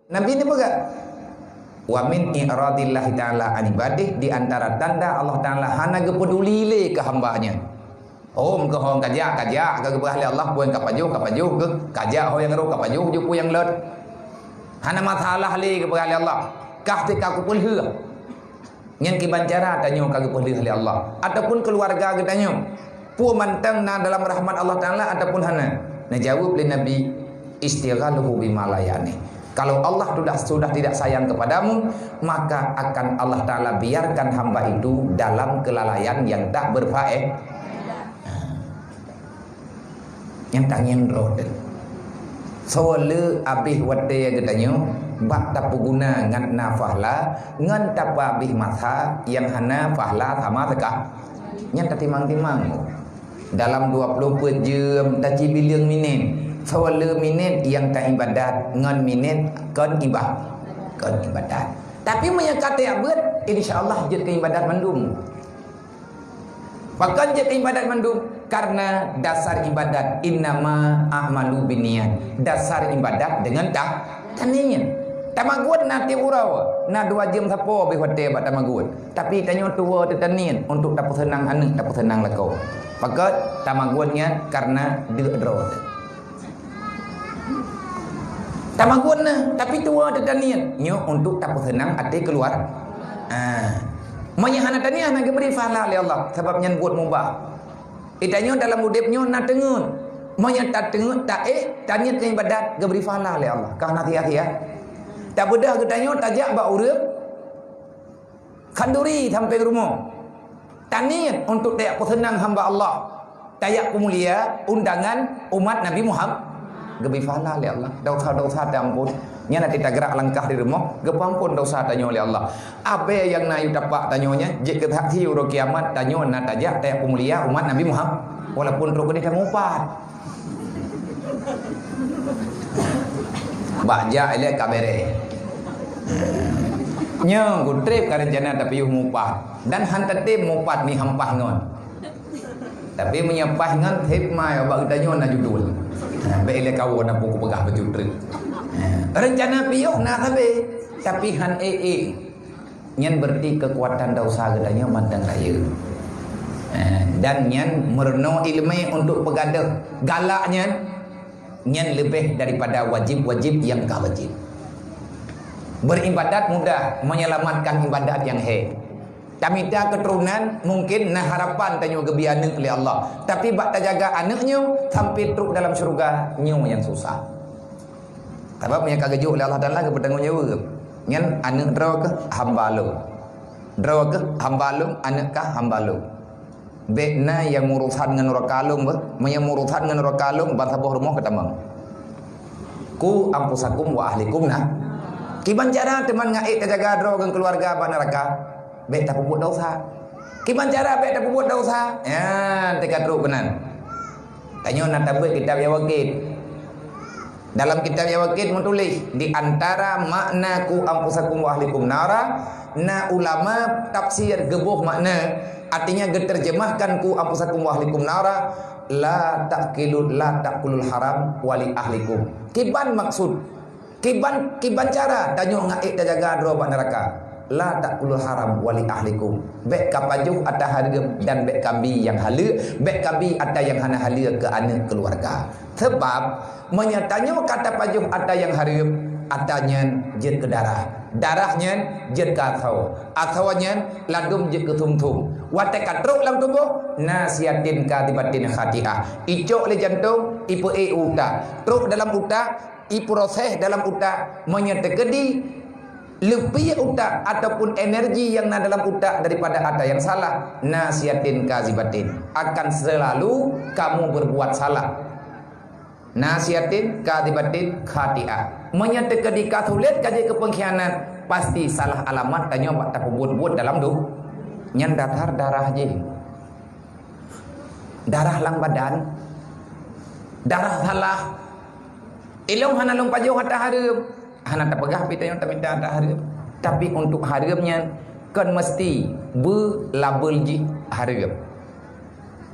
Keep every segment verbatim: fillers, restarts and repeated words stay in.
Nabi ni peugah, "Wa min i'radillahi ta'ala an ibadih," di antara tanda Allah Taala hana geupeuduli lé keu hamba-Nya. Oh, meukeurong kajak-kajak ka geupeugah lé Allah, peue nyang ka pajoh, ka pajoh keuh, kajak ho nyang rhot, ka pajoh ju peue nyang lôt. Hana masalah lé geupeugah lé Allah. Kah teuka kupeulheueh. Nyan kiban cara tanyoe ka geupeulheueh lé Allah ataupun keuluwarga geutanyoe. Peue mantong na dalam rahmat Allah Taala ataupun hana? Neujaweueb lé Nabi, "Istighaluhu bima la ya'ni." Kalau Allah sudah, sudah tidak sayang kepadamu, maka akan Allah Taala biarkan hamba itu dalam kelalaian yang tak berfae-, Nyang tangieng droe teuh. Soe le abéh watée geutanyoe bak tapeuguna ngon na fahla, ngon tapeuabéh masa nyang hana fahla sama sekali. Nyan tatimang-timang. Dalam dua ploh peuet jeuem tacibileung minét. Soe le minét nyang taibadat ngon minét kon iba-, kon ibadat. Tapi meunyoe ka teuabeuet, insya Allah jeuet keu ibadat mandum. Pakon jeuet ibadat mandum? Karena dasar ibadat, "Innama a'malu binniyat." Dasar ibadat dengan ta-, taniat. Tamagun na tiep uroe, na dua jeuem sapo beh watée bak tamagun. Tapi tanyoe tuwoe teuh taniat untuk tapeuseunang aneuk, tapeuseunang lakoe. Pakon tamagun nyan? Karena deuk droe teuh. Tamagun na, tapi tuwoe teuh taniat nyoe untuk tapeuseunang até keuluwarga. Ah. Meunyoe hana taniat, hana geubri pahala lé Allah, sabab nyan buet mubah. Geutanyoe dalam udeb nyoe na teungeut. Meunyoe tateungeut, taék, taniat keu ibadat, geubri pahala lé Allah. Ka hana sia-sia. Tabeudôh geutanyoe tajak bak ureuëng khanduri sampoe rumoh. Taniat untuk tajak peuseunang hamba Allah. Tajak peumulia undangan umat Nabi Muhammad. Geubri pahala lé Allah. Dosa-dosa teuampon. Nyan até tagerak langkah di rumoh, geupeuampon dosa tanyoe lé Allah. Abée nyang na yue tapak tanyoe nyan, jeuet keu saksi uroe kiamat tanyoe na tajak tajak peumulia umat Nabi Muhammad. Walaupun trok keudeh tamupat. Bak jak ilée ka bereh. Nyoe geutreb ka reuncana tapiôh mupat dan han tatem mupat ni hampah ngon. Tapi meunyoe paih ngon theb mai bak geutanyoe na judul. Ha, bék ilée kawoe na buku peugah bacut treuk. Ha, reuncana piôh na sabe, tapi han ék-ék. Nyan berarti keukuatan dosa geutanyoe mantong rayeuk. Ha, dan nyan meurunoe iéleumé untuk peugadôh galak nyan, nyan leubeh daripada wajib-wajib nyang ka wajib. Beribadat mudah, menyelamatkan ibadat nyang hék. Tamita keuturonan, mungken na harapan tanyoe geubri aneuk lé Allah. Tapi bak tajaga aneuk nyoe sampai trok dalam syeuruga, nyoe nyang susah. Sabab nyang ka geujok lé Allah Taala geupeutanggong jaweueb. Nyan aneuk droe keuh hamba Lôn. Droe keuh hamba Lôn, aneuk kah hamba Lôn. Bék na nyang meurusan ngon nuraka Lôn beuh. Meunyoe meurusan ngon nuraka Lôn, ban saboh rumoh keutamong. Ku anfusakum wa ahlikum na. Kiban cara teuma ngaék tajaga droe ngon keuluwarga bak nuraka? Bék tapeubuet dosa. Kiban cara bék tapeubuet dosa? Nyan teuka trok keunan. Tanyoe na tabeuet kitab Yawaqit. Dalam kitab Yawaqit meutuléh, di antara makna ku anfusakum wa ahlikum nara, na ulama tafsir geuboh makna, artinya geuterjemahkan ku anfusakum wa ahlikum nara, la ta'kilu, la ta'kulul haram wa li ahlikum. Kiban maksud? Kiban, kiban cara tanyoe ngaék tajaga droe bak nuraka? La ta'kulul haram wa li ahlikum. Bék kapajoh ata hareuem dan bék kabi nyang haleue, bék kabi ata nyang hana haleue keu aneuk keuluwarga. Sabab meunyoe tanyoe ka tapajoh ata nyang hareuem, ata nyan jeuet keu darah. Darah nyan jeuet keu asoe. Asoe nyan ladôm jeuet keu sum-sum. Watée ka trok lam tuboh, nafsiyatin kadhibatin khati'ah. Icok lé jantong, ipeuék u utak. Trok dalam utak, iproses dalam utak. Meunyoe teukeudi leupie utak ataupun energi nyang na dalam utak daripada ata nyang salah, nafsiyatin kadhibatin, akan selalu kamu berbuat salah. Nafsiyatin kadhibatin khati'ah. Meunyoe teukeudi ka sulet ka jeuet keu peungkhianat, pasti salah alamat tanyoe bak tapeubuet-buet dalam du-, nyan dasar darah jih. Darah lam badan. Darah salah. Ilôn hana lôn pajoh ata hareuem. Hana tapeugah pih tanyoe tamita ata hareuem. Tapi untuk hareuem nyan kon meusti beulabel jih hareuem.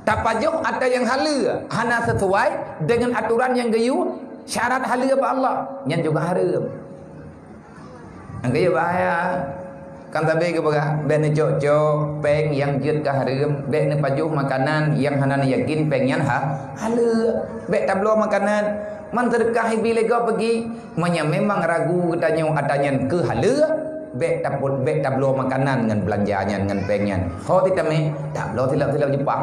Tapajoh ata nyang haleue hana sisuai deungon atoran nyang geuyue syarat haleue bak Allah, nyan juga hareuem. Nyang keujeuet bahaya. Kan sabe geupeugah, bèk neucok-cok péng nyang jeuet ka hareuem, bèk neupajoh makanan nyang hana neuyakin péng nyan ha-, haleue. Bèk tabloe makanan, man seudeukah ibi lé gob peugi. Meunyoe memang ragu geutanyoe atra nyan keu haleue, bèk tapot, bèk tabloe makanan ngon beulanja nyan, ngon péng nyan. Ho titamé, tabloe silop-silop jeupah.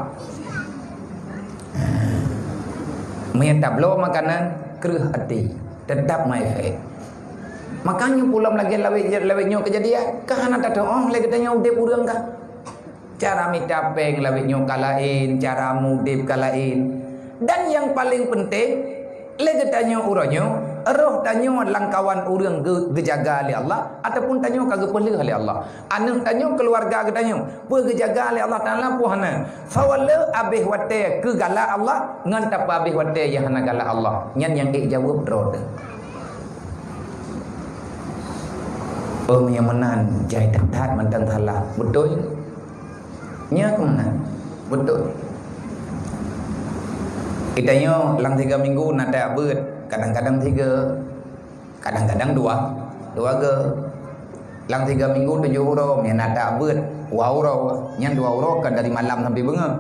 Meunyoe tabloe makanan, kreueh até, teutap meuefek. Makanya pulang lagèe lawét, lawét nyoe keujadian, ka hana tatu'oh lé geutanyoe udép ureueng ka. Cara mita péng lawét nyoe ka laén, cara mudép ka laén. Dan nyang paleng peunteng, lé geutanyoe uroe nyoe, roh tanyoe lam kawan ureueng geu-, geujaga lé Allah, ataupun tanyoe ka geupeuleueh lé Allah. Aneuk tanyoe, keuluwarga geutanyoe, peue geujaga lé Allah Taala peue hana. Sawa le abéh watèe keu galak Allah, ngon tapeuabéh watèe nyang hana galak Allah. Nyan nyang ék jaweueb droe teuh. Oh, nyang meunan jai that-that mantong salah. Beutôi? Nya keu meunan. Beutôi. Geutanyoe lam tiga minggu na tajak beuet, kadang-kadang tiga, kadang-kadang dua, dua go. Lam tiga minggu tujoh uroe, meunyo na tajak beuet, dua uroe. Nyan dua uroe ka dari malam sampai beungoh.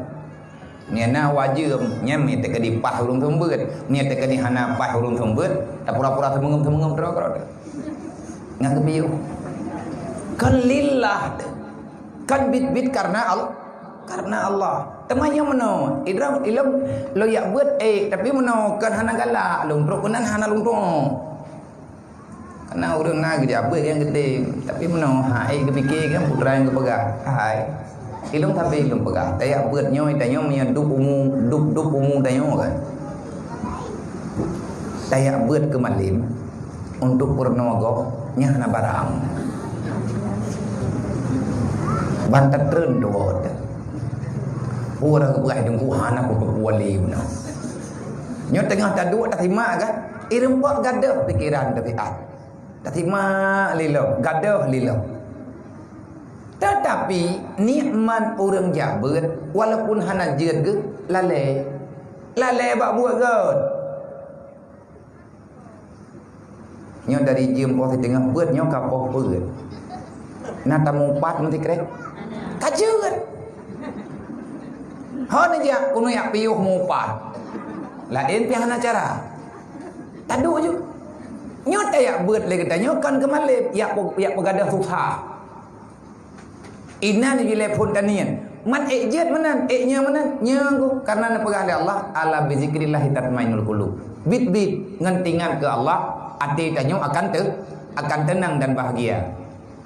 Meunyo na wajeuem, nyan meunyo teukeudi paih ureueng seumeubeuet. Meunyo teukeudi hana paih ureueng seumeubeuet, tapura-pura seumeungeuem-seumeungeuem droe keudroe. Ngon keupiôh. Kan lillah. Kan bit-bit karena Al-, karena Allah. Teuma nyoe meunoe, ilôn, ilôn lôn jak beuet, eh, tapi meunoe kan hana galak lôn trok keunan hana lôn trok. Karena ureueng na geujak beuet nyang geutem, tapi meunoe hai geupike kan putra nyang geupeugah, hai. Ilôn sabe ilôn peugah, tajak beuet nyoe tanyoe meunyo dub umu, dub, dub umu tanyoe kan. Tajak beuet keu malem untuk peurunoe gob nyan hana barang. Ban tatreun dua teuh. Peue dah geupeugah teungku hana kupeue lé beuna. Nyoe teungoh taduek tasimak kan, ireumpok gadôh pikeran teubiet. Tasimak lé lom, gadôh lé lom. Tetapi nikmat ureueng jak beuet walaupun hana jeuet geuh lalè. Lalè bak buet gét. Nyoe dari jeuem poh siteungoh beuet nyoe ka poh peuet. Na tamupat meusikrek? Ka jeuet. Ho neujak keuneuk jak piôh mupat. Laén pih hana cara. Taduek ju. Nyoe tajak beuet lé geutanyoe kon keu malem, jak pe-, jak peugadôh susah. Inan jilai phon tanian. Man ék jeuet meunan, ék nyoe meunan, nyoe geuh. Karena neupeugah lé Allah, "Ala bizikrillahi tatmainnul qulub." Bit-bit ngon teuingat keu Allah, até tanyoe akan te-, akan teunang dan bahagia.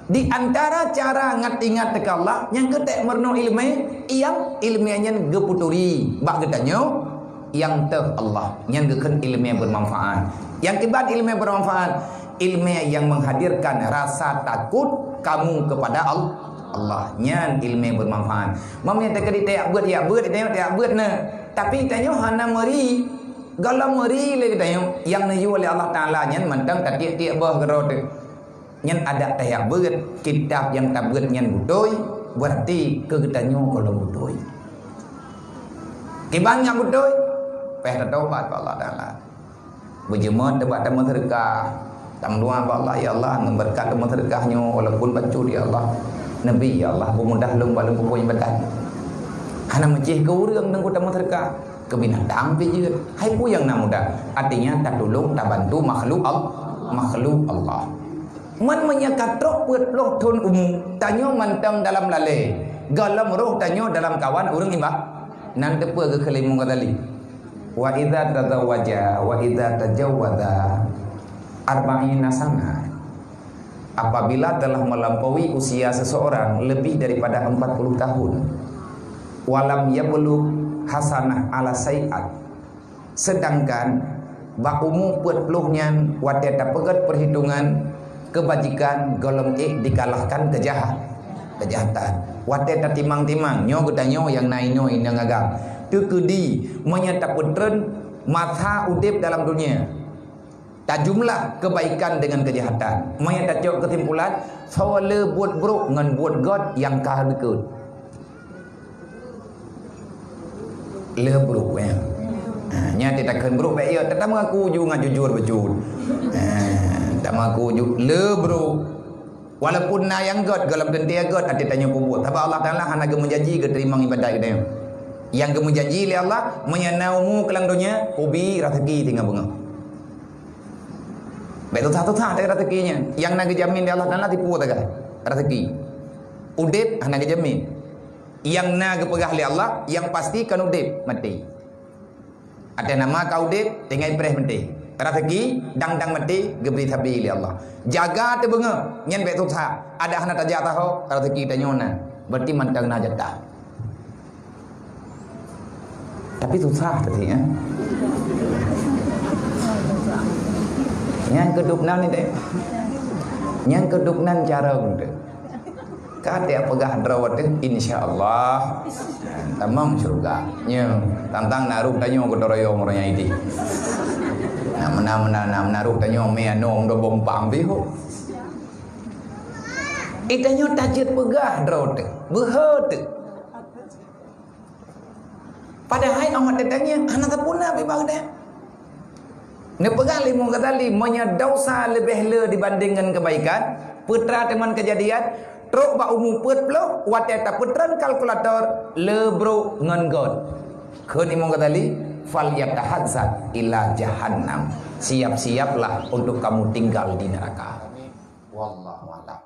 Di antara cara ngat-ingat teuka Allah, nyang keutek meurunoe ileumèe, nyang ileumèe nyan geupeuturi bak geutanyoe, nyang teuh Allah, nyan geukheun ileumèe bermanfaat. Nyang kiban ileumèe bermanfaat, ileumèe nyang menghadirkan rasa takut kamu kepada Al-, Allah. Nyan ileumèe bermanfaat. Meunyoe teukeudi tajak beuet, jak beuet, tajak beuet, tajak beuet na. Tapi tanyoe hana meuri. Gohlom meuri lé geutanyoe, nyang neuyue lé Allah Taala nyan mantong tatiek-tiek boh keudroe teuh. Nyan adak tajak beuet, kitab nyang tabeuet nyan beutôi, beurati keu geutanyoe gohlom beutôi. Kiban nyang beutôi, payah tatobat bak Allah Taala. Beujeumeut teuh bak tameuseudekah, tameudoa bak Allah, "Ya Allah, ngon beureukat tameuseudekah nyoe, walaupun bacut, ya Allah, neubi, ya Allah, beumudah lôn bak lôn peubuet iébadat. Hana meucéh keu ureueng teungku tameuseudekah, keu binatang pih jeuet. Hai peue nyang na mudah?" Artinya, tatulông, tabantu makhluk Al-, makhluk Allah. Man meunyoe ka trok peuet ploh thon umu, tanyoe mantong dalam lalè, gohlom roh tanyoe dalam kawan ureueng iéba-, nan teupeue geukheun lé Imam Ghazali, "Wa idza tazawwaja wa idza tajawwaza arba'ina sana." Apabila telah melampaui usia seseorang lebih daripada empat puluh tahun, "Walam yablugh hasanah ala sayyi'at." Sedangkan bak umu peuet ploh nyan watèe tapeugèt peuhitongan keubajikan gohlom ék dikalahkan keujahat, keujahatan. Watèe tatimang-timang, nyoe geutanyoe nyang na inoe inong agam. Teukeudi meunyoe tapeutreun masa udép dalam dunia, tajumlah keubaikan deungon keujahatan. Meunyoe tacok keusimpulan, soe le buet brôk ngon buet gèt nyang ka geukheun. Le brôk, ya. Ha, nyan teuh takheun brôk bèk, ya, teuma aku ju ngon jujur beujeuet. Ha, teuma aku ju le brôk. Walaupun na nyang gét, gohlom teuntée gét até tanyoe peubuet. Sabab Allah Taala hana geumeujanji geuteurimong ibadat geutanyoe. Nyang geumeujanji lé Allah, meunyoe na umu keu lam donya, ubé raseuki tinggai beungoh. Bék susah-susah taga raseuki nyan. Nyang na geujamin lé Allah Taala tipu taga raseuki. Udeb hana geujamin. Nyang na geupeugah lé Allah, nyang pasti kon udeb, maté. Até nama ka udeb, tinggai preh maté. Raseuki dang-dang maté geubri sabe lé Allah. Jaga teubeungoh, nyan bék susah. Adak hana tajak taho, raseuki tanyoe na. Berarti mantong na jatah. Tapi susah tadi, ya. Nyang keudubnan ni deh. Nyang keudubnan cara geude. Ka tiep peugah droe teuh, insya Allah tamong syurga. Nyo, tantang naruh tanyoe gotong royong ureueng nyang ideh. Nah, meunan, meunan, nah, naruh tanyoe mé anom do bompang pih ho. Itanyoe tajeuet peugah droe teuh, beuhe teuh. Padahai awak tatanyong hana sapeue na bak geutanyoe. Neupeugah lé Imam Ghazali, meunyoe dosa leubeh le dibanding ngon keubaikan, peue teuma teumon keujadian, trok bak umu peuet ploh, watée tapeutreun kalkulator, le brok ngon göt. Kheun Imam Ghazali, "Falyatahazza ila jahannam." Siap-siaplah untuk kamu tinggal di neraka. Wallahu a'lam.